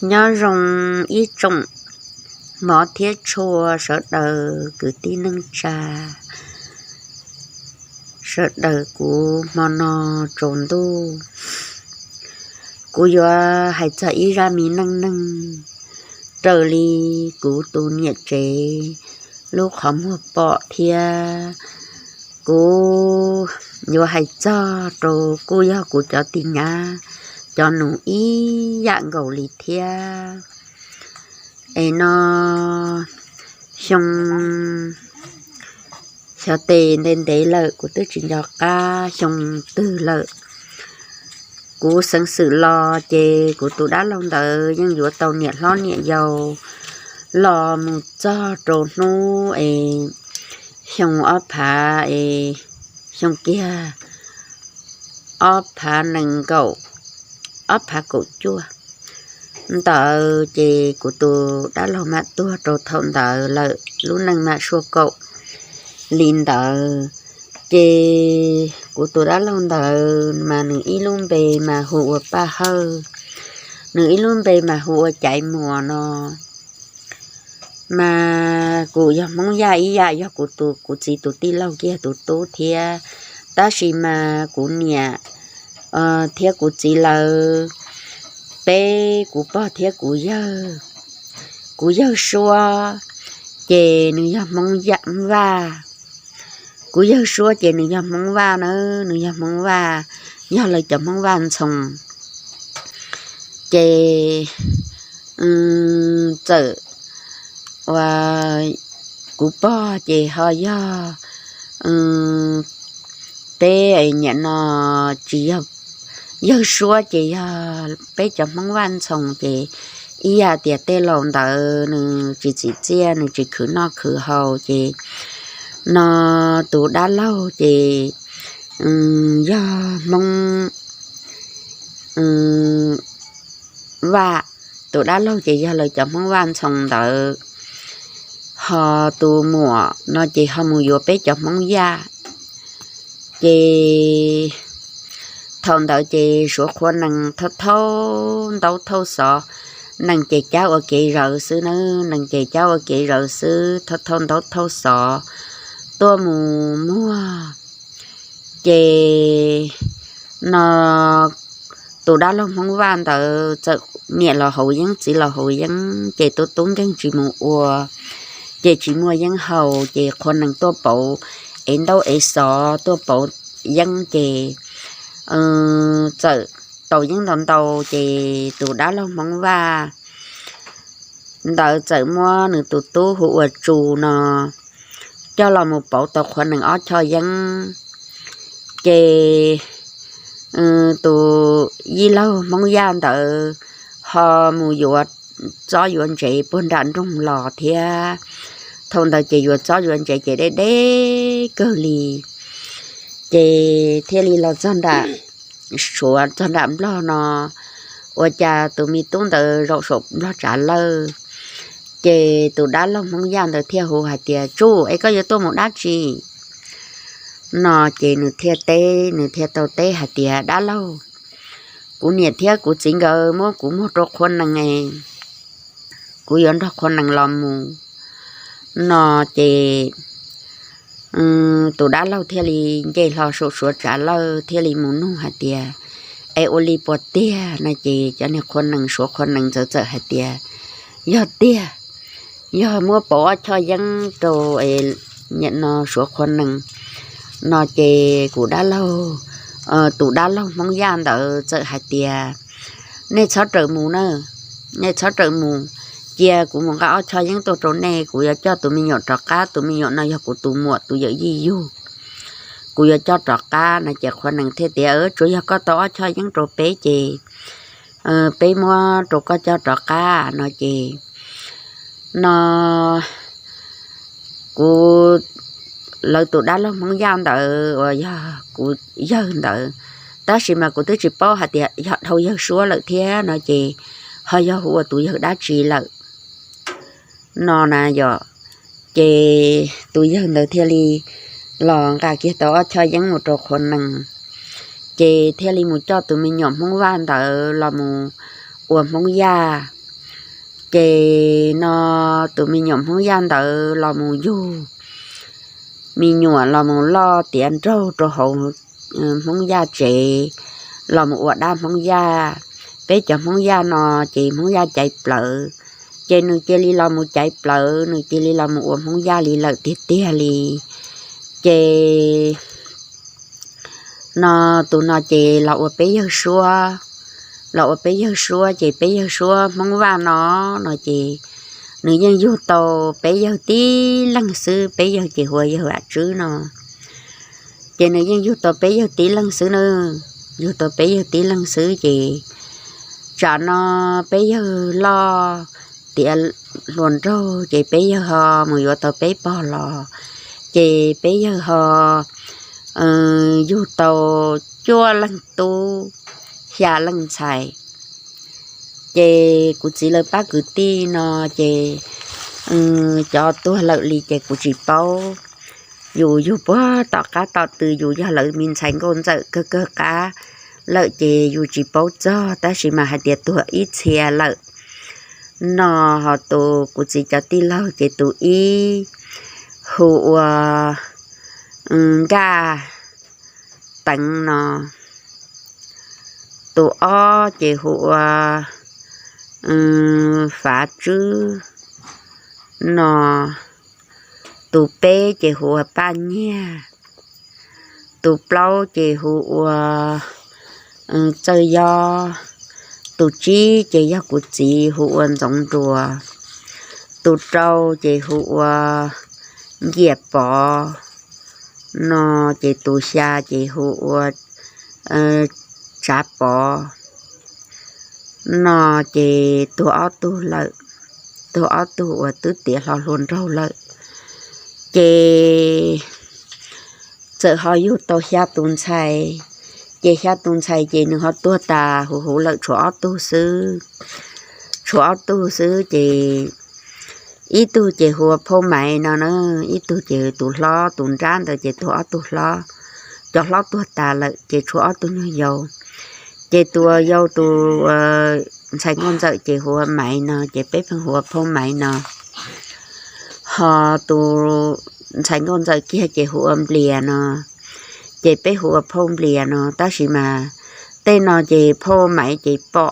Nyob zoo ib tsoom hmov thiab tshua sawv daws kwv tij neej tsa, sawv daws kuv hmo no tsaus ntuj. Kuv yuav hais txog ib zaj me neej neeg raws li kuv tus niam tsev lub qhov muag pom thiab kuv yuav hais txog rau kuj yog kuv cov tis nyab cov nus ib yam nkaus li thiab. Es no xyoo, xyov tes ntev ntev lawm kuv twb tsis nco qab xyoo twg lawm. Kuv xeev xwm los ces kuv tus dab laug ntawd yeej yuav tau niam hlob niam yau los mus txog rau hnub es xyoo ob phav es xyoo kiag ob phav nees nkaum, ob phav kaum cuaj ntawd ces kuv tus dab laug mam tuag rau thaum ntawd lawm, lub neej mam suaj kaum li ntawd. Ces kuv tus dab laug ntawd mas nws ib lub npe mas hu ua Paj Hawj, nws ib lub npe mas hu ua Caiv Muas no. Mas kuv yog Hmoob Yaj ib yam, yog kuv tus, kuv txiv tus tij laug kiag tus tub thiab, tab sis mas kuv niam thiab kuv txiv lawv, peb kuv pog thiab kuv yawg, kuv yawg suab ces nws yog Hmoob Vaj. Kuv yawg suab ces nws yog Hmoob Vaj na, nws yog Hmoob Vaj, yog lawv cov Hmoob Vaj Ntxhoo. Ces txawm ua kuv pog ces ho yog peb niam no tsis yog, yawg suab ces yog peb cov Hmoob Vaj Ntxhoo ces ib yam tias tej laus ntawd nws tsis txim txiaj, nws tsis khwv noj khwv haus ces no tus dab laug ces yog Hmoob Vaj, tus dab laug ces yog lawv cov Hmoob Vaj Ntxhoo ntawd, ho tus muam no ces ho mus yuav peb cov Hmoob Yaj. Ces thaum ntawd ces suav qhua nees thauj thauj ntaub thauj xov, nees ces cab ua kev zawv xwb na, nees ces cab ua kev zawv xwb, thauj thauj ntaub thauj xov tuaj mus muag. Ces no tus dab laug Hmoob Vaj ntawd txawm niam los haus yeeb txiv los haus yeeb ces tus tub nkeeg tsis mus ua, ces tsis muaj yeeb haus ces qhua nees tuaj pauv ev ntaub ev xov tuaj pauv yeeb ces txawm tau yeeb ntau ntau ces tus dab laug Hmoob Vaj ntawd txawm muab nws tus tub hu ua Tsu no coj los mus pauv tau qhua nees ob choj yeeb. Ces tus yij laug Hmoob Yaj ntawd ho mus yuav txob yuav ntsev puag nram nroog los thiab. Thaum ntawd ces yuav txob yuav ntsev ces deb deb kawg li. Ces thiaj li los txog nram Suav, txog nram Nplog no, ua cas tus me tub ntawd zaum saum Nplog tsav lawj. Ces tus dab laug Hmoob Yaj ntawd thiaj hu hais tias, Tsu, es koj yuav tuaj mus dab tsi? No ces nws thiaj teb, nws thiaj tau teb hais tias, Dab laug, kuv niam thiab kuv txiv nkawd muab kuv muag rau qhua nees, kuv yuav nrog qhua nees los mus. No ces tus dab laug thiaj li nce hlo saum Suav tsav lawj thiaj li mus nug hais tias, Es ua li puas tiag? No ces cov niag qhua nees, Suav qhua nees ntawd txawm hais tias, Yog tiag, yog muab pauv ob choj yeeb rau niam no Suav qhua nees. No ces kuv dab laug, tus dab laug Hmoob Yaj ntawd txawm hais tias, Nej txhob rawm mus na, nej txhob rawm mus, cia kuv mus nqa ob choj yeeb tuaj rau nej, kuv yuav coj tus me nyuam rov qab, tus me nyuam no yog kuv tus muam tus yawm yij yug, kuv yuav coj rov qab. No ces qhua nees thiaj tias, Tsuav yog koj tau ob choj yeeb rau peb ces peb muab rau koj coj rov qab. No ces no kuv, lawv tus dab laug Hmoob Yaj ntawd uas yog kuv yawg ntawd, tab sis mas kuv twb tsis paub hais tias yog dhau yawg suab lawm thiab no ces ho yog hu ua tus yawg dab tsi lawm. No na yog, ces tus yawg ntawd thiaj li los nqa kiag tau ob choj yeeb mus rau qhua nees, ces thiaj li mus coj tus me nyuam Hmoob Vaj ntawd los mus ua Hmoob Yaj. Ces no tus me nyuam Hmoob Yaj ntawd los mus yug me nyuam los mus loj tiav nraug rau hauv Hmoob Yaj tsev, los mus ua dab Hmoob Yaj. Peb cov Hmoob Yaj no ces Hmoob Yaj caiv plawv, ces nws cia li los mus caiv plawv, nws cia li los mus ua Hmoob Yaj li lawm tiag tiag li. Ces no tus no ces los ua peb yawg suab, los ua peb yawg suab ces peb yawg suab Hmoob Vaj no, no ces nws yeej yug tau peb yawg tib leeg xwb, peb yawg ces hu ua yawg Vam Tswb no. Ces nws yeej yug tau peb yawg tib leeg xwb na, yug tau peb yawg tib leeg xwb ces tsam no peb yawg loj tiav hluas nraug ces peb yawg ho mus yuav tau peb pog los, ces peb yawg ho yug tau cuaj leeg tub, xya leej ntxhais. Ces kuv txiv lawv pab kwv tij no ces cov tuag lawm li ces kuv tsis paub. Yus yug puag tom qab tom tw yus yog lawv me ntxhais nkauj ntxawm kawg kawg qab lawm ces yus tsis paub txog, tab sis mas hais tias tuag ib txhia lawm no. Ho tus kuv txiv cov tij laug ces tus ib hu ua Nkaj Teev no, tus ob ces hu ua Fav Tswb no, tus peb ces hu ua Paj Nyiag, tus plaub ces hu ua Txawj Yob, tus tsib ces yog kuv txiv hu ua Ntxoov Nruas, tus rau ces hu ua Nkias Pov no, ces tus xya ces hu ua Tsav Pov no, ces tuag ob tug lawm, tuag ob tug uas twb tiav hlo hluas nraug lawm. Ces txawm ho yug tau xya tus ntxhais, ces xya tus ntxhais ces nws ho tuag tas huv huv lawm tshuav ob tug xwb, tshuav ob tug xwb ces ib tug ces hu ua Phauj Maiv no na, ib tug ces tus hlob tus nrab ntawd ces tuag ob tug hlob, cov hlob tuag tas lawm ces tshuav ob tug nyuag yau. Ces tus yau tus ntxhais nkauj ntxawm ces hu ua Maiv no, ces peb pheej hu ua Phauj Maiv no. Ho tus ntxhais nkauj ntxawm kiag ces hu ua Nplias no, ces peb hu ua Phauj Nplias no, tab sis mas tej no ces Phauj Maiv ces pom,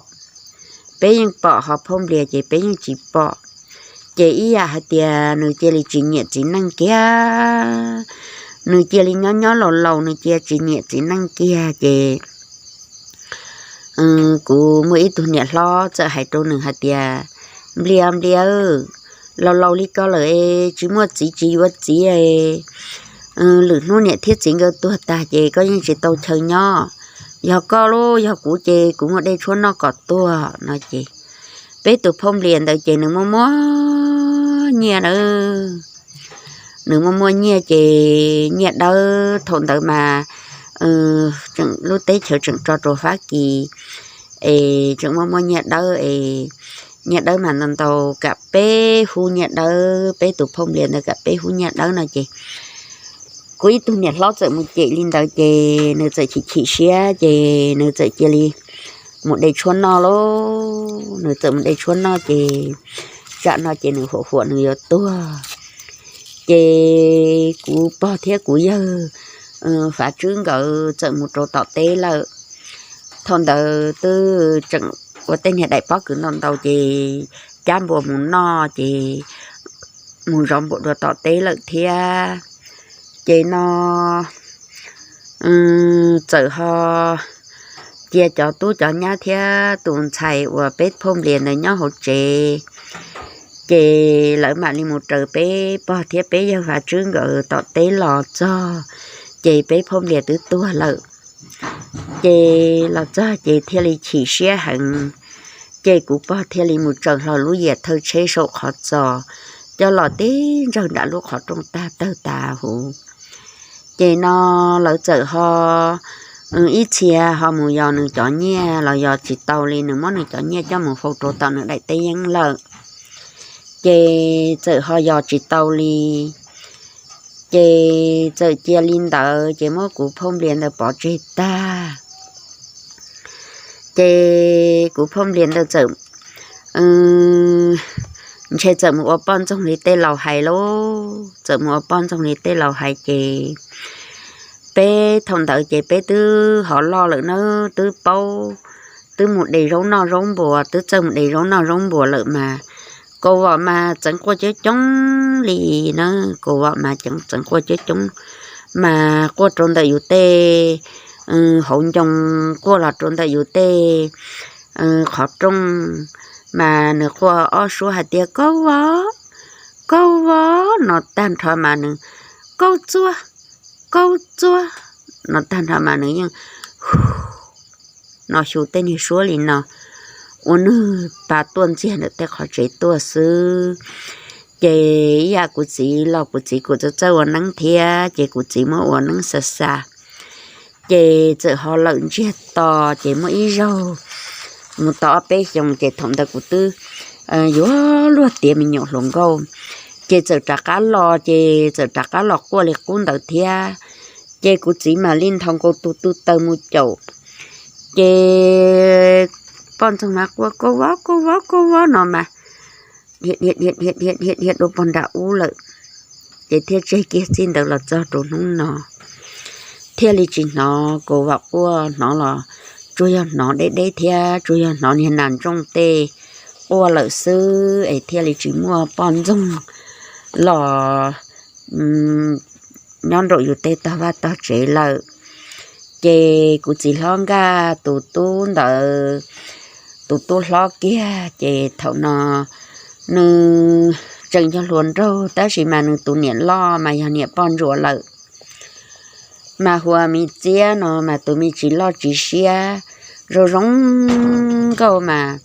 peb yeej pom, ho Phauj Nplias ces peb yeej tsis pom. Ces ib yam hais tias nws cia li tsis nyiam txiv neej kiag, nws cia li nyob nyob laus laus nws cia tsis nyiam txiv neej kiag ces kuv muaj ib tug niam hlob txawm hais rau nws hais tias, Nplias, Nplias, laus laus li ko lawm es tsis muaj txiv tsis yuav txiv, lwm hnub niam thiab txiv nkawd tuag tag ces koj yeej tsis tau chaw nyob. Yog koj los yog kuv ces kuv muaj dej tshuab noj kom tuag no ces peb tus Phauj Nplias ntawd ces nws muaj muaj nyiaj nawb. Nws muaj muaj nyiaj ces nyiaj dawb thaum ntawd mas tseem lub teb chaws tseem tso rau Fab Kis es tseem muaj muaj nyiaj dawb es nyiaj dawb mas ntau ntau kam peb hub nyiaj dawb, peb tus Phauj Nplias ntawd kam peb hub nyiaj dawb no ces kuv ib tug niam hlob txawm mus cem li ntawd ces nws txawm chim chim siab ces nws txawm cia li mus de tshuab noj lauj. Nws txawm mus de tshuab noj ces tsam no ces nws huam huam nws yuav tuag. Ces kuv pog thiab kuv yawg Fav Tswb nkawd txawm mus rau tom teb lawm. Thaum ntawd twb tseem ua tej niag daim pob kws ntau ntau ces cab npua mus noj ces mus zov npua dua tom teb lawm thiab. Ces no txawm ho cia cov tub cov nyab thiab tus ntxhais uas peb Phauj Nplias ntawd nyob hauv tsev, ces lawv mam li mus raws peb pog thiab peb yawg Fav Tswb nkawd tom teb los txog, ces peb Phauj Nplias twb tuag lawm. Ces los txog ces thiaj li chim siab heev, ces kuv pog thiaj li mus tsaws hlo lub yias thawj tsheb saum qhov txos coj los tib ntsawg nram lub qhov rooj tag tawg tas huv. Ces no lawv txawm ho ib txhia ho mus yos nws cov nyiaj los yos tsis tau li, nws muab nws cov nyiaj coj mus faus rau tom nws daim teb yeeb lawm. Ces txawm ho yos tsis tau li, ces txawm cia li ntawd ces muab kuv Phauj Nplias ntawd pov tseg tag. Ces kuv Phauj Nplias ntawd txawm ntshe txawm mus ua poj ntxoog li tej laus hais lauj, txawm mus ua poj ntxoog li tej laus hais ces peb thaum ntawd ces peb twb hov loj lawm na, twb paub, twb mus de zaub noj zaub npuas, twb txawj mus de zaub noj zaub npuas lawm mas, Kaus Vom mas txeev quaj coob coob li na, Kaus Vom mas txeev quaj coob coob, mas quaj rau ntawm yus tej hauv ncoo, quaj los rau ntawm yus tej qhov rooj, mas nws quaj ob suab hais tias Kaus Vom, Kaus Vom no tag nrho mas nws Kaub Txuab, Kaub Txuab no tag nrho mas nws yeej no xyu tej niag suab li no ua nws pa tuaj ntxiag ntawm tej qhov tsev tuaj xwb. Ces ib yam kuv txiv los kuv txiv kuj txawj txawj ua neeb thiab ces kuv txiv muab ua neeb xa xa, ces txawm ho lawm ntsiag to. Ces muaj ib zaug mus tau ob peb xyoos ces thaum ntawd kuv twb yuav luag tiav me nyuam hluas nkauj, ces txawm rov qab los, ces txawm rov qab los quaj li qub ntawd thiab. Ces kuv txiv mam li nthos nkaus tus tu taws mus caum, ces poj ntxoog mas quaj Kaub Vom, Kaub Vom, Kaub Vom no mas dhia dhia dhia dhia dhia dhia dua pog nram ub lawm, ces thiaj tseg kiag txij ntawd los txog rau hnub no thiaj li tsis hnov Kaus Vom quaj, hnov los tsuas yog hnov deb deb thiab tsuas yog hnov niag nas ntsooj tej quaj lawm xwb es thiaj li tsis muaj poj ntxoog los nyob nraum yus tej tog vaj tog tsev lawm. Ces kuv txiv hlob nkaj tus tub ntawd, tus tub hlob kiag, ces thaum no nws tseem yog hluas nraug tab sis mas nws tus niam loj mas yog niam poj ntsuam lawm. Mas hu ua Me Txiab no mas tus me tsis loj tsis siab, zoo zoo nkauj mas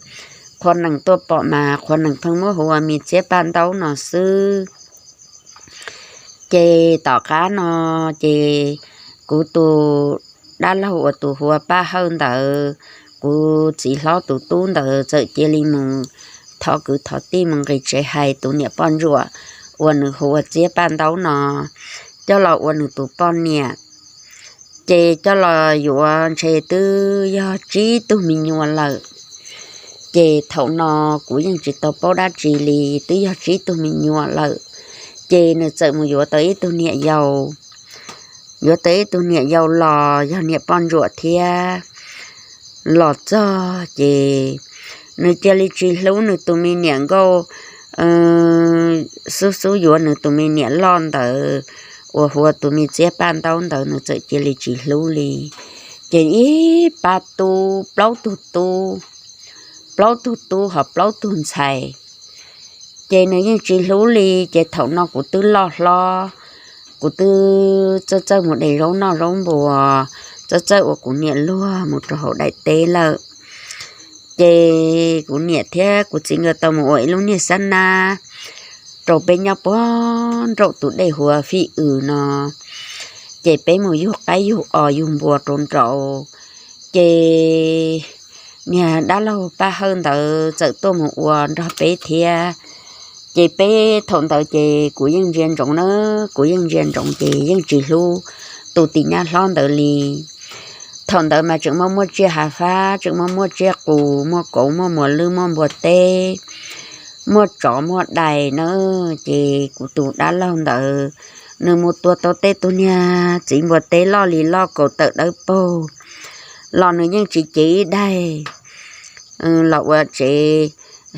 qhua nees tuaj pom mas qhua nees pheej muab hu ua Me Txiab Paj Ntaub no xwb. Ces tom qab no ces kuv tus dab laug uas tus hu ua Paj Hawj ntawd, kuv txiv hlob tus tub ntawd txawm cia li mus thov kwv thov tij mus nqis tsev hais tus niam poj ntsuam uas nws hu ua Txiab Paj Ntaub no coj los ua nws tus poj niam. Ces coj los yuav ntshe twb yog tsib tug me nyuam lawm. Ces thaum no kuv yeej tsis tau paub dab tsi li, twb yog tsib tug me nyuam lawm. Ces nws txawm mus yuav tau ib tug niam yau, yuav tau ib tug niam yau los yog niam poj ntsuam thiab. Los txog ces nws cia li tsis hlub nws tus me niam nkauj, xub xub yuav nws tus me niam loj ntawd uas hu ua tus Me Txiab Paj Ntaub ntawd nws txawm cia li tsis hlub li. Ces ib pab tub, plaub tug tub, plaub tug tub ho plaub tug ntxhais, ces nws yeej tsis hlub li. Ces thaum no kuv twb loj hlob, kuv twb txawj txawj mus de zaub noj zaub npuas, txawj txawj ua kuv niam luag mus rau hauv daim teb lawm. Ces kuv niam thiab kuv txiv nkawd tau mus ua ib lub niag xab nab rau peb nyob puag nraum tus dej hu ua Fij Ws no. Ces peb mus yug qaib yug os yug npua rau nraud. Ces niag dab laug Paj Hawj ntawd txawm tuaj mus ua nrog peb thiab. Ces peb thaum ntawd ces kuv yeej ntsia ntsoov na, kuv yeej ntsia ntsoov ces yeej tsis hlub tus tim nyab hlob ntawd li. Thaum ntawd mas tseem muaj muaj tsiaj hav fab, tseem muaj muaj tsiaj qus, muaj kauv, muaj muas lwj, muaj npua teb, muaj tsov muaj dais na. Ces kuv tus dab laug ntawd nws mus tua tau tej tug niag txiv npua teb loj li loj kaus tawm dawb paug los nws yeej tsis cev ib daig los ua tsev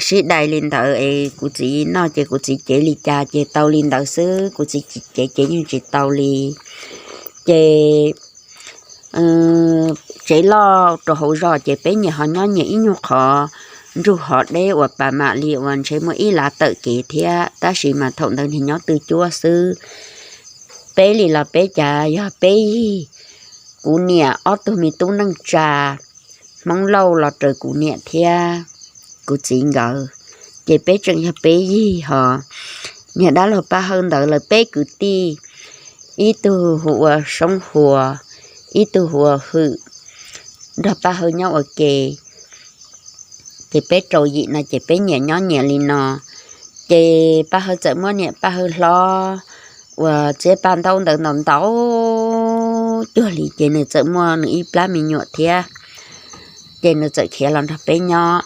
sib dais li ntawd es kuv txiv noj ces kuv txiv cev li cas ces tau li ntawd xwb, kuv txiv tsis cev ces yeej tsis tau li. Ces tsev loj rau hauv zos ces peb nyias ho nyob nyias ib nyuag qhov nrug hov deb uas pas mam li uas ntshe muaj ib lav tawm kev thiab, tab sis mas thaum ntawd niag nyob twj cuab xwb. Peb li los peb cas yog peb yig, kuv niam ob tug me tub neej tsa Hmoob Lauj los raws kuv niam thiab kuv txiv nkawd, ces peb tseem yog peb yig hos. Niag dab laug Paj Hawj ntawd lawv peb kwv tij, ib tug hu ua Soob Huas, ib tug hu ua Hwm, nrog Paj Hawj nyob ua ke. Ces peb rau yim no ces peb nyias nyob nyias li no. Ces Paj Hawj txawm muab niam Paj Hawj hlob uas Txiab Paj Ntaub ntawd ntaus ntau cuag li ces nws txawm muaj nws ib plab me nyuam thiab. Ces nws txawm khiav los nrog peb nyob.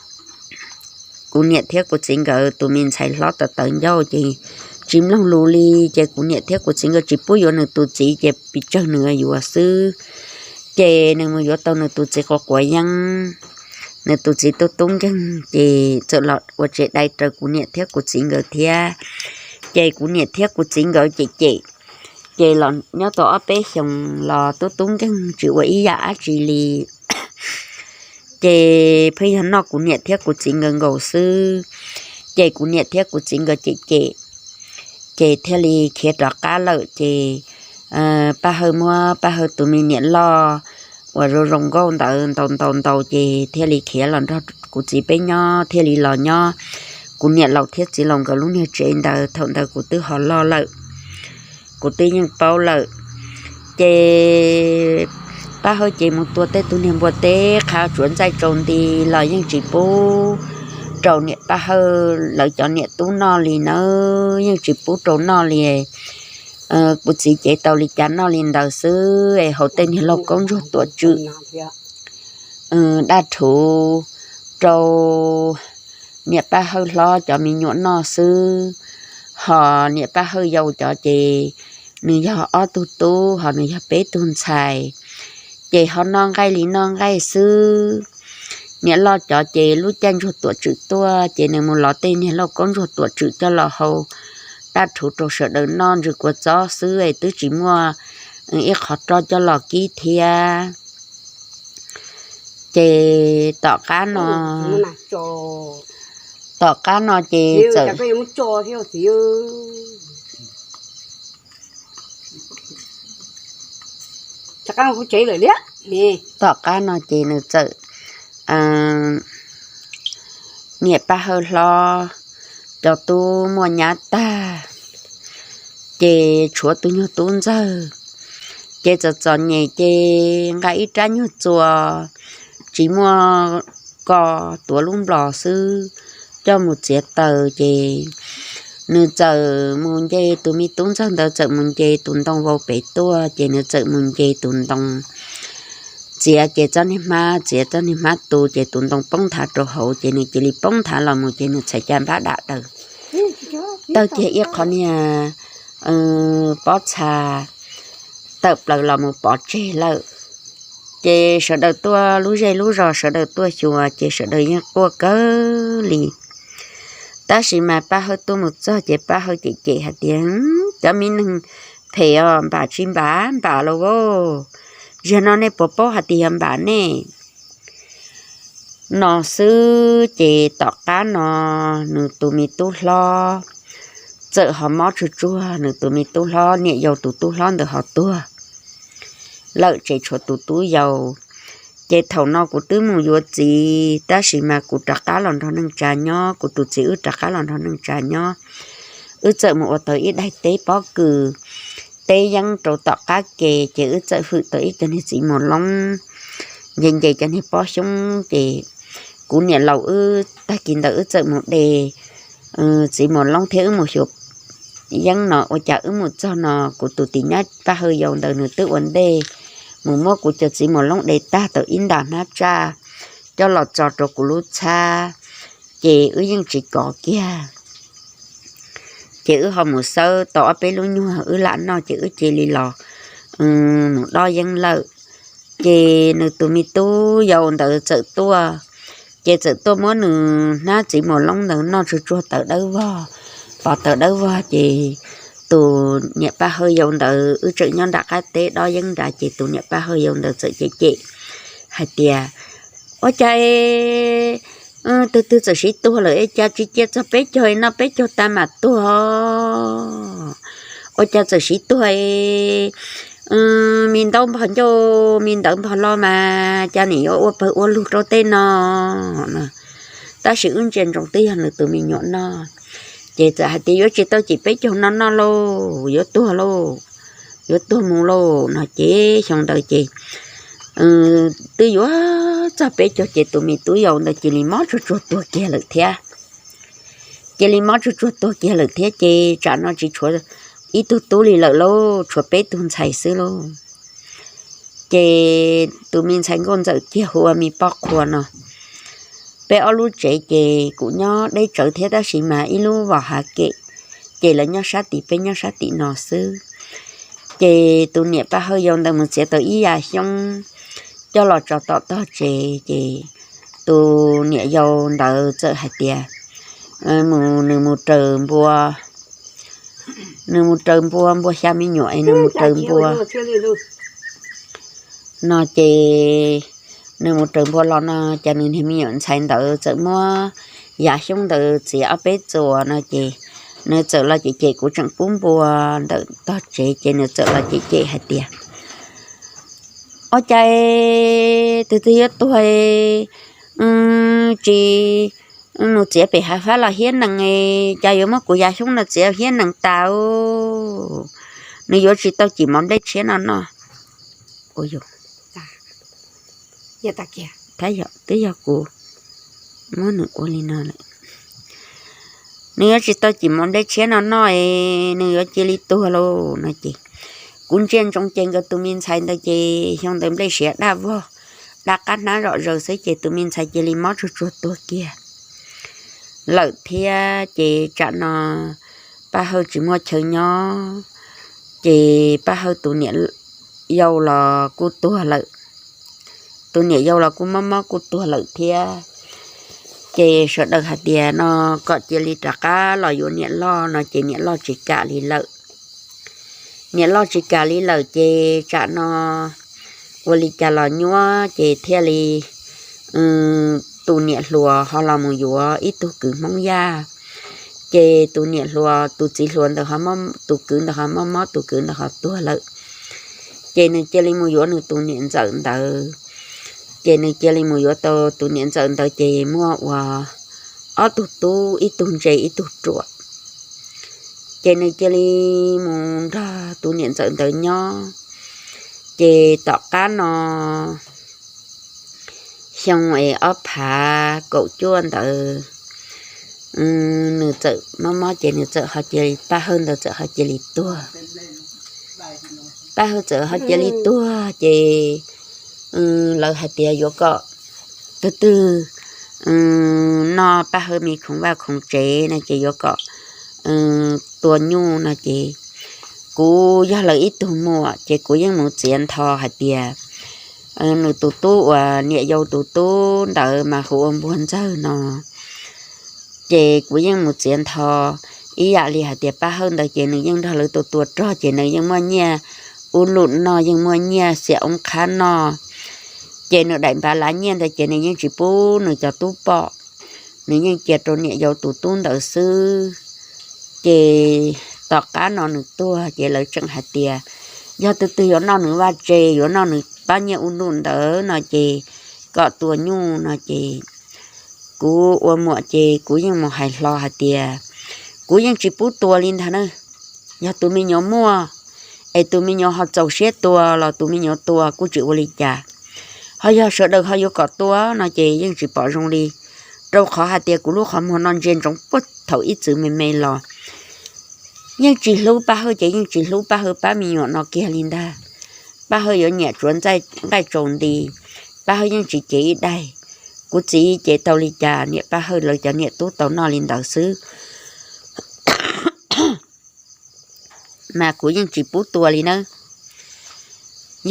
kuv niam thiab kuv txiv nkawd tus me ntxhais hlob tawv tawv ncauj ces tsis mloog lus li. Ces kuv niam thiab kuv txiv nkawd tsis pub yuav nws tus txiv ces pes tsawg nws yuav xwb. Ces nws mus yuav tau nws tus txiv quav quav yeeb, nws tus txiv tub tub nkeeg ces txawm los ua tsev dai raws kuv niam thiab kuv txiv nkawd thiab. Ces kuv niam thiab kuv txiv nkawd cem cem, ces los nyob tau ob peb xyoos los tub tub nkeeg tsis ua ib yam dab tsi li. Ces pheej yog noj kuv niam thiab kuv txiv nkawd nkaus xwb. Ces kuv niam thiab kuv txiv nkawd cem cem, ces thiaj li khiav rov qab lawm. Ces Paj Hawj muab Paj Hawj tus me niam loj uas zoo zoo nkauj ntawd ntaus ntaus ntaus ces thiaj li khiav los nrog kuv txiv peb nyob, thiaj li los nyob kuv niam laus thiab txiv laus nkawd lub niag tsev ntawd. Thaum ntawd kuv twb ho loj lawm, kuv twb yeej paub lawm. Ces Paj Hawj ces mus tua tej tug niag npua teb qhav tsuav ntxaij tsaus nti los yeej tsis pub rau niam Paj Hawj lawv cov niam tub noj li nawb, yeej tsis pub rau noj li. Kuv txiv cev tau li cas noj li ntawd xwb es haus tej niag lauj kaub ntsuag tuam tswm daj rhuv rau niam Paj Hawj hlob cov me nyuam noj xwb. Ho niam Paj Hawj yau cov ces nws yog ob tug tub ho nws yog peb tug ntxhais, ces ho noj nqaij li noj nqaij xwb. Niam loj cov ces lub caij ntsuag tuam tswm tuaj ces nws mus lov tej niag lauj kaub ntsuag tuam tswm coj los hau daj rhuv rau sawv daws noj ntsws kua txob xwb es twb tsis muaj ib qho roj coj los kib thiab. Ces tom qab no, tom qab no ces txawm tom qab no ces nws txawm, niam Paj Hawj hlob cov tub muaj nyab tag, ces tshuav tus nyuag tub ntxawg, ces txom txom nyem ces nqa ib rab nyuag txuas tsis muaj ko tuav lub nplos xwb coj mus txiav taws. Ces nws txawm mus nce tus me tub ntxawg ntawd txawm mus nce tus ntoo vau pem tuaj, ces nws txawm mus nce tus ntoo txiav, ces txoj niag hmab txiav txoj niag hmab tu, ces tus ntoo poob nthav rau hauv, ces nws cia li poob nthav los mus, ces nws txhais caj npab dam daws, tawg kiag ib qho niag pob txha tawm plaws los mus pov tseg lawm. Ces sawv daws tuaj lub zej lub zos sawv daws tuaj xyuas ces sawv daws yeej quaj kawg li. Tab sis mas Paj Hawj tuaj mus txog ces Paj Hawj cem cem hais tias, cov me neeg phem os, npam tsis npam npam los as, zaum no nej puas paub hais tias yog npam nej no xwb. Ces tom qab no nws tus me tub hlob txawm ho mob tsuag tsuag, nws tus me tub hlob, niam yau tus tub hlob ntawd ho tuag lawm, ces tshuav tus tub yau. Ces thaum no kuv twb mus yuav txiv, tab sis mas kuv rov qab los nrog neej tsa nyob, kuv tus txiv wb rov qab los nrog neej tsa nyob. Wb txawm mus ua tau ib daim teb pob kws, teb yeeb rau tom qab ke, ces wb txawm hwm tau ib cov niag txiv mos loob nce nce cov niag pob xyoob. Ces kuv niam laus wb tag kis ntawd wb txawm mus de txiv mos loob thiab wb mus xyuas yeeb no. Ua cas wb mus txog no kuv tus tim nyab Paj Hawj yau ntawd nws twb ua ntej mus muab kuv cov txiv mos loob de tag tau ib nta hnab tsaj coj los tso rau kuv lub txhab, ces wb yeej tsis kov kiag. Ces wb ho mus xawb tau ob peb lub nyuag wb lam noj, ces wb cia li los mus dob yeeb lawm. Ces nws tus me tub yau ntawd txawm tuaj, ces txawm tuaj muab nws hnab txiv mos loob ntawd noj tsuag tsuag tawv dawb vog, pov tawv dawb vog. Ces tus niam Paj Hawj yau ntawd, wb tseem nyob nram qab teb dob yeeb nrad, ces tus niam Paj Hawj yau ntawd txawm cem cem hais tias, ua cas tus twg txawm siv tuag lawm es cas tsis cia txog peb caug es noj peb caug tas mam tuag? Ua cas txawm siv tuag es me ntaub npog ncauj me ntawv npog los mas cas nim yuav ua pawg ua lug rau tej no? Tab sis wb ntsia ntsoov twb yog nws tus me nyuam noj, ces txawm hais tias yuav tsis tau cim peb caug no noj lauj, yuav tuag lauj, yuav tuag mus lauj no. Ces xyoo ntawd ces twb yuav txog peb caug ces tus me tub yau ntawd cia li mob tsuag tsuag tuag kiag lawm thiab. Cia li mob tsuag tsuag tuag kiag lawm thiab, ces tsam no tsis tshuav ib tug tub li lawm lauj, tshuav peb tug ntxhais xwb lauj. Ces tus me ntxhais nkauj ntxawm kiag hu ua Me Poj Qhua no, Peb ob lub tsev ces kuv nyob deb tsawv thiab tab sis mas ib lub vos hav kem, ces lawv nyob sab tim peb nyob sab tim no xwb. Ces tus niam Paj Hawj yau ntawd mus txiav tau ib yam xyoob coj los tso tom tog tsev, ces tus niam yau ntawd txawm hais tias mus, nws mus raws npua, nws mus raws npua, npua xya me nyuam es nws mus raws npua no ces nws mus raws npua los no ces nws niag me nyuam ntxhais ntawd txawm muab yav xyoob ntawd txiav ob peb txuas no ces nws txawm los cem cem, kuv tseem pub npua ntawm tog tsev ces nws txawm los cem cem hais tias, Ua cas twg twg yuav tuag tsis mus txiav pem hav fab los hiab nees, cas yuav muab kuv yav xyoob no txiav hiab nees tas, nws yuav tsis tau cim mov nplej tshiab no noj. Twb yog kuv muab nws ua li no lawm, nws yuav tsis tau cim mov nplej tshiab no noj es nws yuav cia li tuag lauj no ces kuv ntsia ntsoov ces nkawd tus me ntxhais ntawd ces xyoo ntawd nplej siav daj vog, daj qab hnab zom zaws xwb ces tus me ntxhais cia li mob tsuag tsuag tuag kiag lawm thiab. Ces tsam no Paj Hawj tsis muaj chaw nyob, ces Paj Hawj tus niam yau los kuj tuag lawm, tus niam yau los kuj mob mob kuj tuag lawm thiab. Ces sawv daws hais tias no kom cia li rov qab los yuav niam loj no ces niam loj tsis kam li lawm. Niam loj tsis kam li lawm ces tsam no ua li cas los nyuaj ces thiaj li tus niam hluas ho los mus yuav ib tug kwv Hmoob Yaj. Ces tus niam hluas, tus txiv hluas ntawd, tus kwv ntawd ho mob mob, tus kwv ntawd ho tuag lawm. Ces nws cia li mus yuav nws tus niam ntxawm ntawd. Ces nws cia li mus yuav tau tus niam ntxawm ntawd ces muaj ua ob tug tub, ib tug ntse ib tug ruam. Ces nws cia li mus nrog tus niam ntxawm ntawd nyob. Ces tom qab no xyoo es ob phav kaum cuaj ntawd, nws txawm mob mob ces nws txawm ho cia li, Paj Hawj ntawd txawm ho cia li tuag. Paj Hawj txawm ho cia li tuag ces lawv hais tias yuav kom tus twg noj Paj Hawj me khoom vaj khoom tsev no ces yuav kom tua nyuj no ces kuv yog lawv ib tug muam ces kuv yeej mus txiav ntho hais tias nws tus tub uas niam yau tus tub ntawd mas hu ua Npuag Ntxawg no. Ces kuv yeej mus txiav ntho ib yam li hais tias Paj Hawj ntawd ces nws yeej nrog lawv tua tua rog ces nws yeej muaj nyiaj ub lum noj, yeej muaj nyiaj xiam oob qhab noj. Ces nws daim npav lav nyiaj ntawd ces nws yeej tsis pub nws cov tub pom, nws yeej cia rau niam yau tus tub ntawd xwb. Ces tom qab no nws tuag ces lawv tseem hais tias yog tus twg yuav noj nws vaj tse, yuav noj nws pab nyiaj ub lum ntawd no ces kom tua nyuj no ces kuv ua muam ces kuv yeej mus hais hlo hais tias kuv yeej tsis pub tua li ntag na. Yog tus me nyuam muaj es tus me nyuam ho txaus siab tua los tus me nyuam tua kuj tsis ua li cas. Ho yog sawv daws ho yuav kom tua no ces yeej tsis pom zoo li, rau qhov hais tias kuv lub qhov muag no ntsia ntsoov puag thaum ib txwm me me los yeej tsis hlub Paj Hawj ces yeej tsis hlub Paj Hawj pab me nyuam no kiag li ntag. Paj Hawj yuav nyiam tsuav nqaij tsaus nti, Paj Hawj yeej tsis cev ib daig. Kuv txiv cev tau li cas niam Paj Hawj lawv cov niam tub tau noj li ntawd xwb. Mas kuv yeej tsis pub tua li nawb.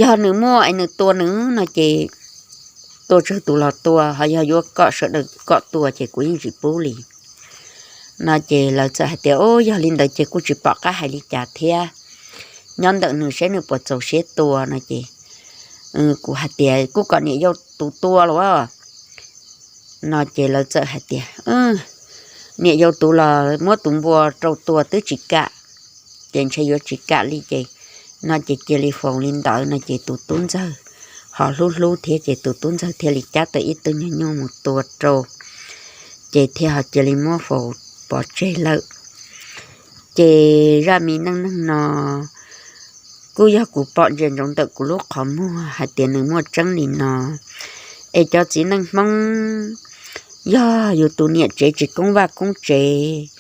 Yog nws muaj es nws tua nws no ces tua tsawg tus los tua, ho yog yuav kom sawv daws kom tua ces kuv yeej tsis pub li. No ces lawv txawm hais tias, Ub, yog li ntawd ces kuj tsis pom qab hais li cas thiab, nyob ntawm nws seb nws puas txaus siab tua no ces kuv hais tias, Kuj kom niam yau tus tua los. No ces lawv txawm hais tias, Niam yau tus los muab tus npua rau tua twb tsis kam, ces ntshe yuav tsis kam li ces, no ces cia li faus li ntawd no ces tus tub ntxawg ho hlub hlub thiab ces tus tub ntxawg thiaj li cab tau ib tug nyuag nyuj mus tua rau, ces thiaj ho cia li muab faus pov tseg lawm. Ces zaj me neej neeg no kuj yog kuv pom ntsia ntsoov ntawm kuv lub qhov muag hais tias nws muaj tseeb li no. Es cov txiv neej Hmoob, yog yus tus niam tsev tsis koob vaj koob tsev,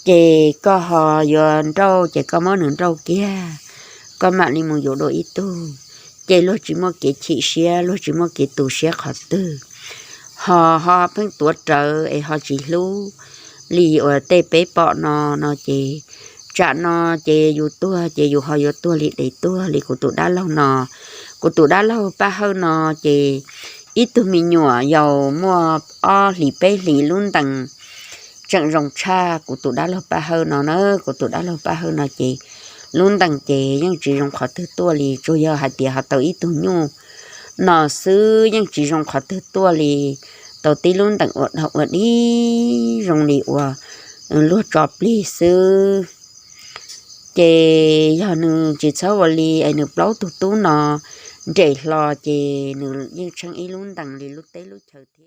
ces koj ho yuav nrauj ces koj muab nws nrauj kiag, koj mam li mus yuav dua ib tug, ces luag tsis muaj kev chim siab, luag tsis muaj kev tu siab qhov twg. ho ho pheej tuav rawv es ho tsis hlub li uas tej peb pom no no ces tsam no ces yus tuag ces yus ho yuav tuag li dev tuag li kuv tus dab laug no. Kuv tus dab laug Paj Hawj no ces ib tug me nyuam yaus muaj ob hlis peb hlis lub ntees tseem zoo tshaj kuv tus dab laug Paj Hawj no na. Kuv tus dab laug Paj Hawj no ces lub ntees ces yeej tsis zoo qhov twg tuaj li, tsuas yog hais tias ho tau ib tug nyuj no xwb, yeej tsis zoo qhov twg tuaj li. Tau tib lub ntees ua dog ua dig zoo li uas luag tso plig xwb. Ces yog nws tsis txhob ua li es nws plaub tug tub no nres hlo ces nws yeej tsheej ib lub ntees li lub teb lub chaw thiab.